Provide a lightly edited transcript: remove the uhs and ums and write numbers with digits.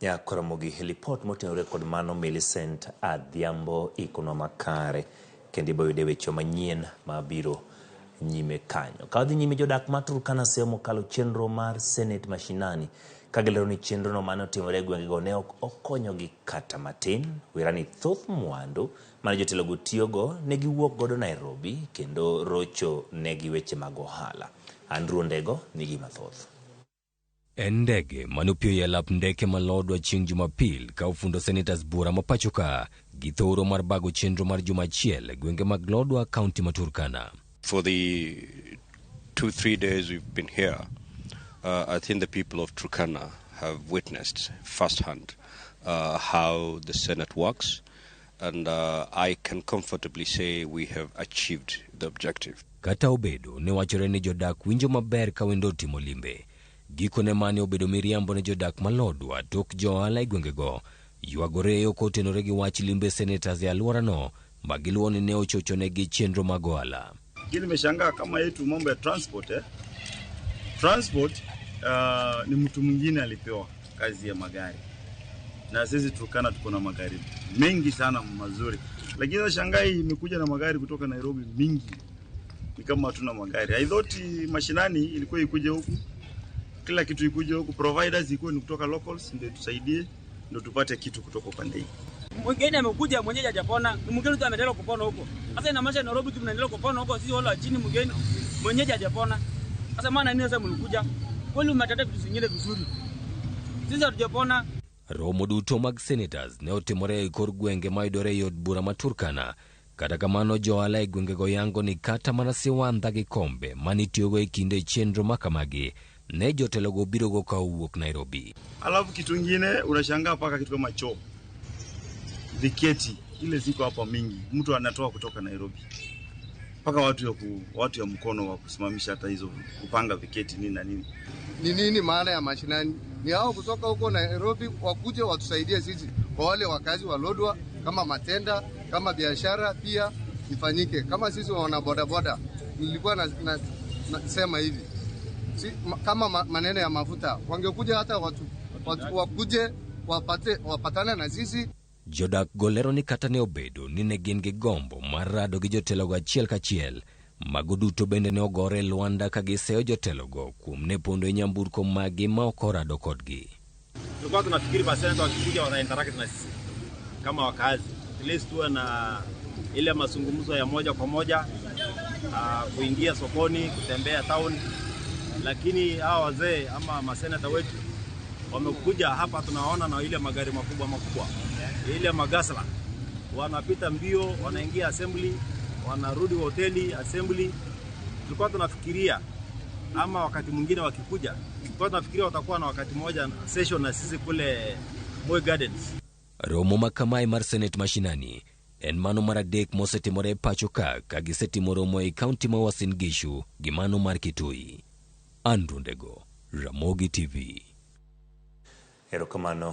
Nyakoromogi lipot motenore kod mano Millicent Adhiambo ikonwa makare kendo iboyude weche manyien mabiro nyime kanyo. Ka wadhi nyime jodak ma Turkana seyo mokalo chenro mar Senate mashinani ka gilero ni chenrono mane otimore e gwengego ne ok okonyogi kata matin. Wera ni thoth mwandu mane jotelogo tiyogo ne giwuok godo Nairobi kendo rocho negi weche mag ohala. Andrew Ndego nigi mathoth. En ndege mane opiyo e lap ndeke ma Lodwar chieng' Jumapil ka ofundo senators bura ma pacho ka gi thoro mar bago chenro mar juma achiel e gwenge mag Lodwar, kaunti ma Turkana. For the 2, 3 days we've been here, I think the people of Turkana have witnessed firsthand how the Senate works, and I can comfortably say we have achieved the objective. Kata obedo ne wachore ni jodak winjo maber ka wendo otimo limbe. Gikone mane obedo miriambo ne jodak ma Lodwar tok jo ohala e gwengego ywagore kotenore gi wach limbe senators e alworano ma giluwo ni ne ochochonegi chenro mag ohala. Lakini nimeshangaa kama yetu mambo ya transport, eh? Transport ni mtu mwingine alipewa kazi ya magari, na sisi Turkana tuko na magari mengi sana mazuri, lakini nashangaa hii imekuja na magari kutoka Nairobi mingi, ni kama hatuna magari. I thought mashinani ilikuwa ikuje huku, kila kitu ikuje huku, providers ikuwe ni kutoka locals, ndio tusaidie, ndio tupate kitu kutoka upande hii. Mgeni amekuja mwenyeji hajapona, ni mgeni tu ameendelea kupona huko. Sasa inamaanisha Nairobi tu mnaendelea kupona huko, sisi wale wa chini mgeni mwenyeji hajapona. Sasa maana nini sasa mlikuja? Kweli umetata vitu zingine vizuri. Sisi hatujapona. Romo duto mag senators ne otimore e kor gwenge mayudore e od bura ma Turkana. Kata kamano jo ohala e gwengego yango ni kata mana siwandha gi kombe manitiyogo e kinde chenro makamagi ne jotelogo birogo ka owuok Nairobi. Alafu kitu ingine unashangaa paka kitu kama choo, viketi ile ziko hapa mingi, mtu anatoa kutoka Nairobi mpaka watu ya mkono wa kusimamisha hata hizo kupanga viketi nini na nini. Ni nini maana ya mashinani? Ni hao kutoka huko Nairobi wakuje watusaidie sisi kwa wale wakazi wa Lodwar, kama matenda kama biashara pia ifanyike. Kama sisi wana bodaboda, nilikuwa na sema hivi si, kama maneno ya mafuta wangekuja hata watu wakuje wapatane na sisi. Jodak go lero ni kata ne obedo ni ne gin gi gombo mar rado gi jotelogo achiel kachiel, mago duto bende ne ogore e lwanda ka giseyo jotelogo kuom ne pondo e nyamburko maggi ma ok orado kodgi. Tulikuwa tunafikiri maseneta wakikuja wana interact na sisi kama wakazi, at least tuwe na ile mazungumzo ya moja kwa moja, kuingia sokoni, kutembea town, lakini hawa wazee ama maseneta wetu wamekuja hapa, tunaona na ile magari makubwa makubwa, ile maguzzler, wanapita mbio, wanaingia assembly, wanarudi hoteli assembly. Tulikuwa tunafikiria ama wakati mwingine wakikuja, tulikuwa tunafikiria watakuwa na wakati mmoja session na sisi kule Moi Gardens. Romo ma kamae mar Senate mashinani en mano mar adek mosetimore e pacho ka ka gisetimo romo e kaunti ma Uasin Gishu gi mano mar Kitui. Andrew Ndego, Ramogi TV. Erokamano.